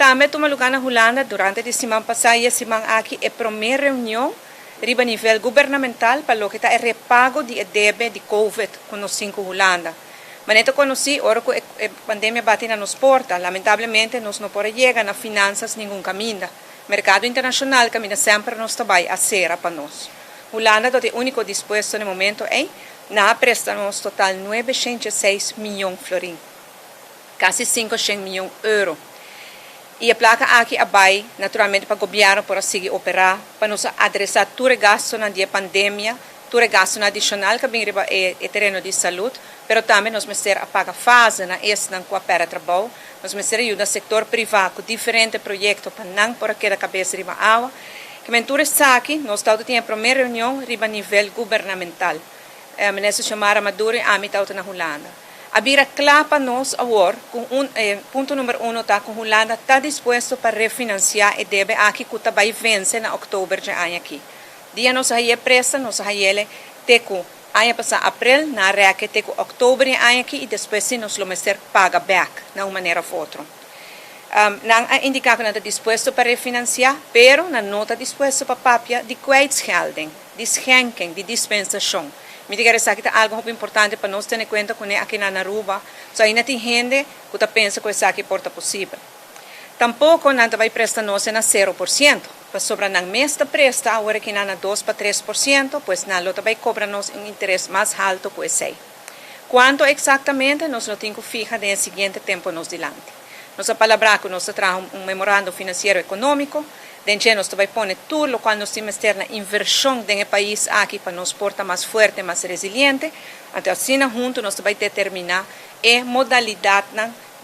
Tambe a tuma lugá na Hulanda durante di siman pasá i e siman aki e promé reunion riba nivel gubernamental pa loke ta e repago di e debe di Covid ku nos tin ku Hulanda. Manera ta konosí, ora ku e pandemia bati na nos porta, lamentablemente nos no por a yega na finansas ningun kaminda. Merkado internashonal kaminda semper nos ta bai a sera pa nos. Hulanda ta e úniko dispuesto na e momento ei, nan a presta nos total 906 mion florin, kasi 500 mion euro. I e plaka aki a bai naturalmente pa gobièrnu por a sigui operá, pa nos adresá tur e gastunan di pandemia, tur e gastunan adishonal ku a bin riba e tereno di salú, pero tambe nos mester a paga fase na esnan ku a pèrdè trabou, nos mester a yuda sektor privá ku diferente proyekto pa nan por a keda kabes riba awa. Ke men tur esaki, nos tabatin e promé reunion riba nivel gubernamental. Minister Xiomara Maduro i ami tabata na Hulanda. A bira kla pa nos awor, ku punto number 1 ta ku Hulanda ta dispuesto pa refinansiá e debe aki ku ta bai vense na òktober di aña aki. Dia nos a haña presta, nos a hañ'é te ku aña pasá aprel, nan a rek e te ku òktober di aña aki i despues si nos lo mester paga bèk na un manera òf otro. Nan a indiká ku nan ta dispuesto pa refinansiá, pero nan no ta dispuesto pa papia di kwijtschelding, di schenking, di dispensashon. Mi ta kere esaki ta algu hopi importante pa nos tene kuenta kuné aki na Aruba. So ainda tin hende ku ta pensa ku esaki por ta posibel. Tampoko nan ta bai presta nos na 0%. Pasobra nan mes ta presta awor aki na 2 pa 3%, pues nan lo ta bai kobra nos un interes mas haltu ku esei. Kuantu eksaktamente nos lo tin ku fiha den siguiente tempu nos dilanti. Nos a palabrá ku nos ta traha un memorando finansiero ekonómiko, den nos ta bai pone tur loke nos tin na invershon den e pais aki pa nos por ta mas fuerte, mas resiliente. Anto asina huntu nos ta bai determiná e modalidat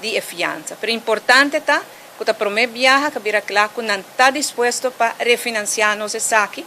di fiansa. Pero importante ta ku ta promé biaha ku a bira kla ku nan ta dispuesto pa refinansiá nos esaki.